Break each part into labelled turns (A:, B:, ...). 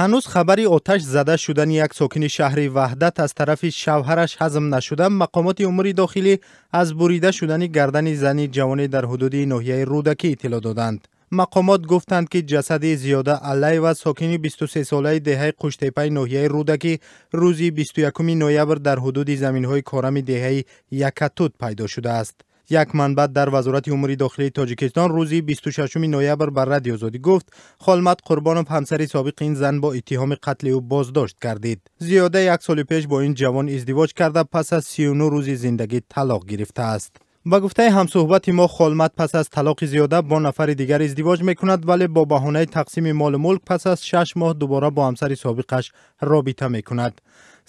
A: Ҳанӯз хабари оташ зада шудани як сокини шаҳри Ваҳдат аз тарафи шавҳараш ҳазм нашуда, мақомоти умури дохилӣ аз бурида шудани гардани зани ҷавоне дар ҳудуди ноҳияи Рӯдакӣ иттилоъ доданд. Мақомот гуфтанд, ки ҷасади Зиёда Аллаева, сокини 23-солаи деҳаи Қӯштепаи ноҳияи Рӯдакӣ, рӯзи 21 ноябр дар ҳудуди заминҳои корами деҳаи Якатут пайдо шудааст. Як манбаъ дар Вазорати умури дохилии Тоҷикистон рӯзи 26 ноябр ба Радиои Озодӣ гуфт, Холмат Қурбонов, ҳамсари собиқи ин зан, бо иттиҳоми қатли ӯ боздошт гардид. Зиёда як соли пеш бо ин ҷавон издивоҷ карда, пас аз 39 рӯзи зиндагӣ талоқ гирифтааст. Ба гуфтаи ҳамсӯҳбати мо, Холмат пас аз талоқи Зиёда бо нафари дигар издивоҷ мекунад, вале бо баҳонаи тақсими молу мулк пас аз 6 моҳ дубора бо ҳамсари собиқаш робита мекунад.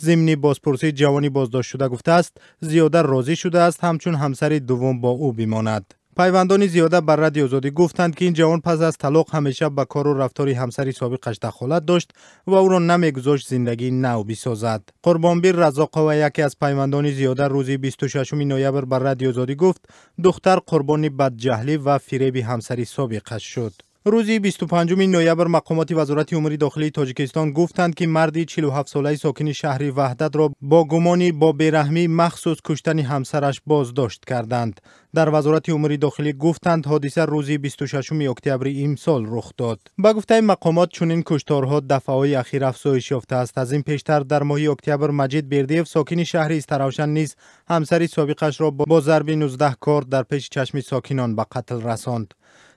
A: Зимни бозпурсӣ ҷавони боздоштшуда гуфтааст, Зиёда розӣ шудааст ҳамчун ҳамсари дуввум бо ӯ бимонад. Пайвандони Зиёда ба Радиои Озодӣ гуфтанд, ки ин ҷавон пас аз талоқ ҳамеша ба кору рафтори ҳамсари собиқаш дахолат дошт ва ӯро намегузошт зиндагии нав бисозад. Қурбонбир Разоқова, яке аз пайвандони Зиёда, рӯзи 26 ноябр ба Радиои Озодӣ гуфт, духтар қурбони бадҷаҳлӣ ва фиреби ҳамсари собиқаш шуд. Рӯзи 25 ноябр мақомоти Вазорати умури дохилии Тоҷикистон гуфтанд, ки марди 47-солаи сокини шаҳри Ваҳдатро бо гумони бо бераҳмӣ махсус куштани ҳамсараш боздошт карданд. Дар Вазорати умури дохилӣ гуфтанд, ҳодиса рӯзи 26 октябри имсол рух дод. Ба гуфтаи мақомот, чунин кушторҳо дафъаҳои ахир афзоиш ёфтааст. Аз ин пештар дар моҳи октябр Маҷид Бердиев, сокини шаҳри Истаравшан, низ ҳамсари собиқашро бо зарби 19 корд дар пеши чашми сокинон ба қатл расонд.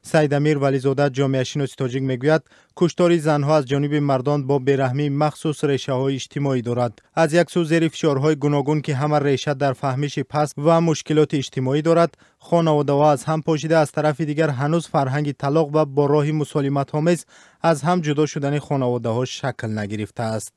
A: Саидамир Вализода, ҷомеашиноси тоҷик, мегӯяд, куштори занҳо аз ҷониби мардон бо бераҳмии махсус решаҳои иҷтимоӣ дорад. Аз як сӯ, зери фишорҳои гуногун, ки ҳама реша дар фаҳмиши паст ва мушкилоти иҷтимоӣ дорад, хонаводаҳо аз ҳам пошида, аз тарафи дигар ҳанӯз фарҳанги талоқ ва бо роҳи мусолиматомез аз ҳам ҷудо шудани хонаводаҳо шакл нагирифтааст.